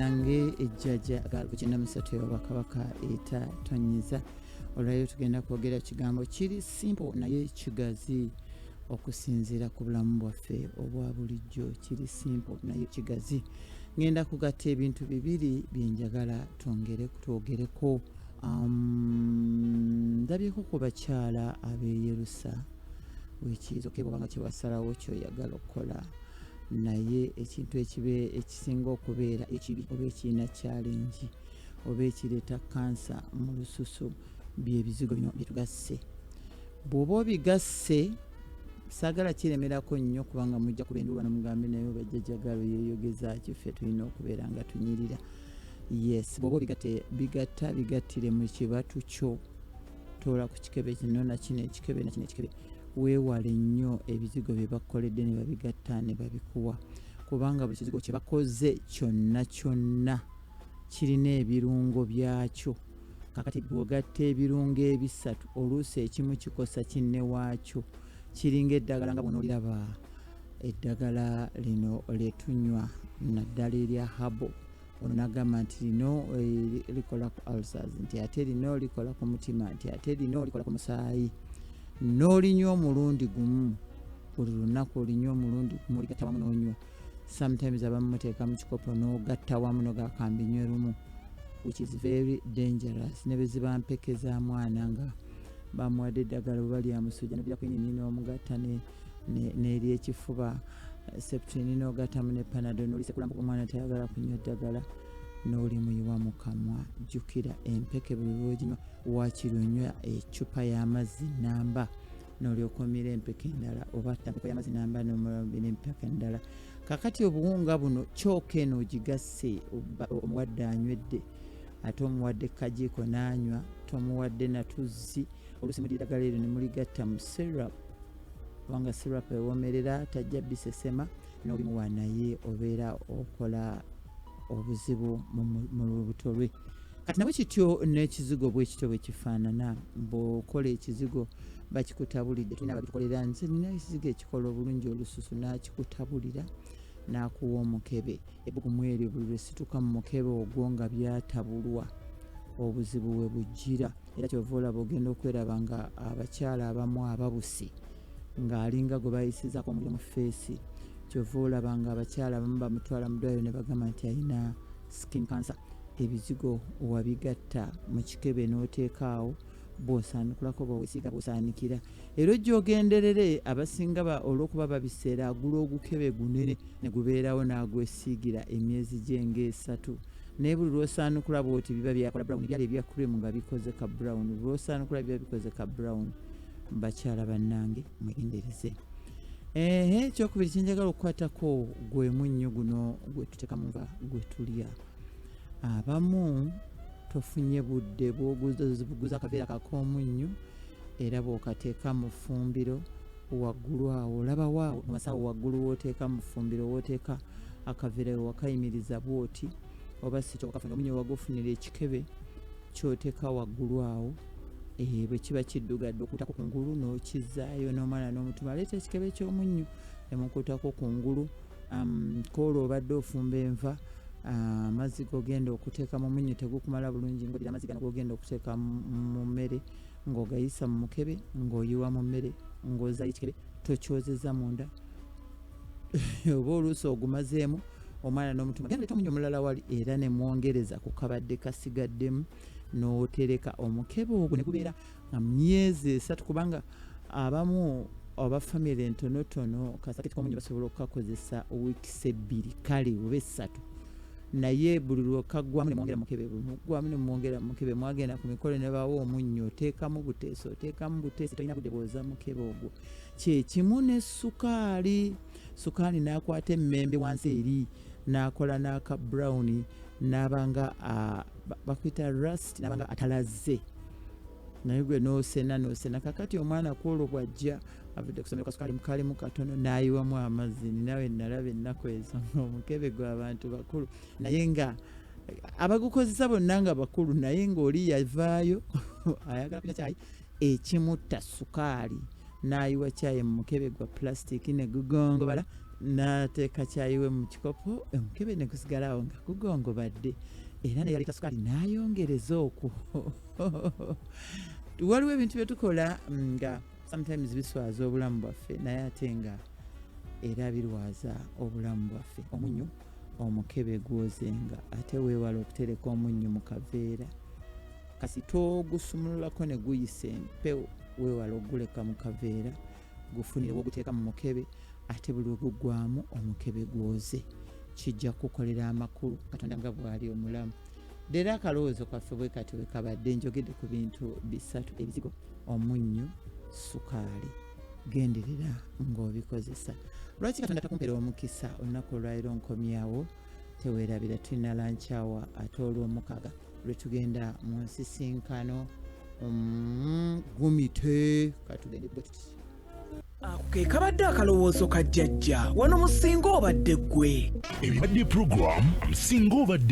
Nange ejjaja ku 93 ewabakabaka etatonyiza. Olwaliro tugenda kwogera kigambo kiri simple naye kigazi okusinziira ku bulamu bwaffe obwa bulijjo. Kiri simple naye kigazi. Ngenda kugatta ebintu bibiri byenjagala twongere twogereko. Ndabyeko ku bakyala abeeyerusa wekiizo kebwabanga kyewasalawo kyoyagala okukola, naye ekintu ekibe ekisinga okubeera ekibi oba ekirina challenge oba ekireeta kansa mu lususu byebizigo bino byetugasse. Bw'oba obigasse, saagala kiremerako nnyo kubanga mujja kubendulwa nomugambe naye oba jjajjagalo yeeyogeza ki, ffe tulina okubeera nga tunyirira. Yes, bw'oba obigatte, bigatta bigattire mu kibatu kyo. Toola ku kikebe kino na kino ekikebe na kino ekikebe. Weewale nnyo ebizigo bye bakukoledde ne babigatta ne babikuwa, kubanga buli kizigo kye bakoze kyonna kyonna kirina ebirungo byakyo. Kakati bw'ogatta ebirungo ebisatu, oluusi ekimu kikosa kinne waakyo. Kiringa eddagala nga bw'onooliraba eddagala lino lyetunywa naddala erya habo, ono nagamba nti lino likola ku ulcers, nti ate lino likola ku mutima, nti ate lino likola ku musaayi. N'olinywa omulundi gumu buli lunaku, olinywa omulundi gumu, oligatta wamu n'onywa. Sometimes abamu muteeka mu kikopo n'ogatta wamu nogakambinywe lumu, which is very dangerous. Ne bwe ziba mpeke za mwana nga bamuwadde eddagala oba lya musujja, nodira kwinini n'omugatta n'eryekifuba Septrin, n'ogattamu ne Panado, n'olisekula, omwana tayagala kunywa eddagala, n'olimuyiwa mu kamwa. Jjukira empeke buli lwoginywa waakiri onywa eccupa y'amazzi namba n'olyoka omira empeke endala, oba mpeke y'amazzi namba n'omira empeke endala. Kakati obuwunga buno kyoka eno ogigasse, omuwadde anywedde, ate omuwadde kajiiko n'anywa, tomuwadde natuzzi. Oluusi muli eddagala eryo ne muligatta mu syrup, kubanga syrup ewoomerera, tajja bisesema, n'olimuwa, naye obeera okola obuzibu mu lubuto lwe. Kati nabwe kityo n'ekizigo bwe kityo bwe kifaanana. Bw'okola ekizigo bakikutabulidde, tulina babitukolera. Nze nina ekizigo ekikola obulungi olususu, n'akikutabulira n'akuwa omukebe. Ebbugumu eryo buli lwe situka mu mukebe ogwo nga byatabulwa, obuzibu we bujjira. Era kyova olaba ogenda okweraba nga abakyala abamu ababusi ng'alinga gwe bayisizaako omuliro mu feesi. Kyova olaba nga abakyala abamu bamutwala mu ddwaliro ne bagamba nti alina skin cancer. Ebizigo wabigatta mu kikebe n'oteeka awo, bw'osaanukulako bw'owesiiga bw'osaanikira. Era ojja ogenderere abasinga olw'okuba babiseera, agula ogukebe gunene ne gubeerawo n'agwesiigira emyezi gye ng'esatu, naye buli lw'osaanukula bw'oti biba byakola brown. Byali ebya cream nga bikoze ka brown, buli lw'osaanukula biba bikoze ka brown. Bakyala bannange, mwegendereze. Ehe, ekyokubiri kyenjagala okukwatako gwe munnyo guno gwe tuteeka mu nva gwe tulya. Abamu tofunye budde bwoguza akaveera kak'omunnyo, era bw'okateeka mu ffumbiro waggulu awo olabawo awo mu masawo waggulu w'oteeka mu ffumbiro, w'oteeka akaveera we wakayimiriza bw'oti, oba si kyo okafuna omunnyo wagufunira ekikebe ky'oteeka waggulu awo. Bwe kiba kiddugadde okuutako ku ngulu n'okizzaayo, n'omwana n'omutuma aleeta ekikebe ky'omunnyo ne mukuutako ku ngulu. Kwolwo obadde ofumba enva, amazzi g'ogenda okuteeka mu munnyo tegukumala bulungi, ng'oddira amazzi gano g'ogenda okuteeka mu mmere ng'ogayisa mu mukebe, ng'oyiwa mu mmere, ng'ozaayo ekikebe tokyozeza munda, oba oluusi ogumazeemu, omwana n'omutuma genda leeta omunnyo omulala wali, era ne mwongereza ku kabadde kasigaddemu, n'otereka omukebe ogwo ne gubeera nga myezi 3, kubanga abamu aba famire entonotono kasaketi k'omunnyo basobola okukakozesa wiikisi 2 kale oba 3, naye buli lwekaggwamu ne mwongera mukebe, buli muggwamu ne mwongera mukebe. Mwagenda ku mikolo ne bawa omunnyo, oteekamu buteesi, oteekamu buteesi, tolina budde bwoza mukebe ogwo. Kyekimu ne sukaali. Sukaali n'akwata emmembe wansi eri n'akola n'aka brown, n'abanga bakuyita rust, n'abanga atalaze, naye gwe n'osena n'osena. Kakati omwana kwolwo bw'ajja avudde kusomero, kasukaali kalimu katono, n'ayiwamu amazzi. Ninawe nalaba ennaku ezo omukebe gw'abantu bakulu, naye nga abagukozesa bonna nga bakulu, naye ng'oli yavaayo ayagala kunywa kyayi, ekimutta sukaali, n'ayiwa kyayi mu mukebe gwa plastic ne gugongobala. N'ateeka kyayi we mu kikopo, omukebe ne gusigala awo nga gugongobadde, era neyaleeta sukaali n'ayongereza okwo. Waliwo ebintu bye tukola nga sometimes biswaza obulamu bwaffe, naye ate nga era birwaza obulamu bwaffe. Omunnyu, omukebe gwozenga, ate weewala okutereka omunnyu mu kaveera kasi togusumululako ne guyisa empewo. Weewala okuguleka mu kaveera, gufunire woguteeka mu mukebe, ate buli lwe guggwamu omukebe gwoze. Kijja kukolera amakulu. Katonda nga bw'ali omulamu. Leero akalowoozo kaffe bwe kati bwe kabadde. Njogedde ku bintu bisatu: ebizigo, omunnyu, sukaali. Genderera ng'obikozesa. Lwaki Katonda takumpera omukisa? Olunaku olwaliro nkomyawo. Teweerabira, tulina lunch hour, ate olwomukaaga lwe tugenda mu nsisinkano. Gumite katugende bwe tuti. Ako ke kabadde akalowoozo ka jjajja wano musinga obadde ggwe. Ebibadde program Singa Obadde.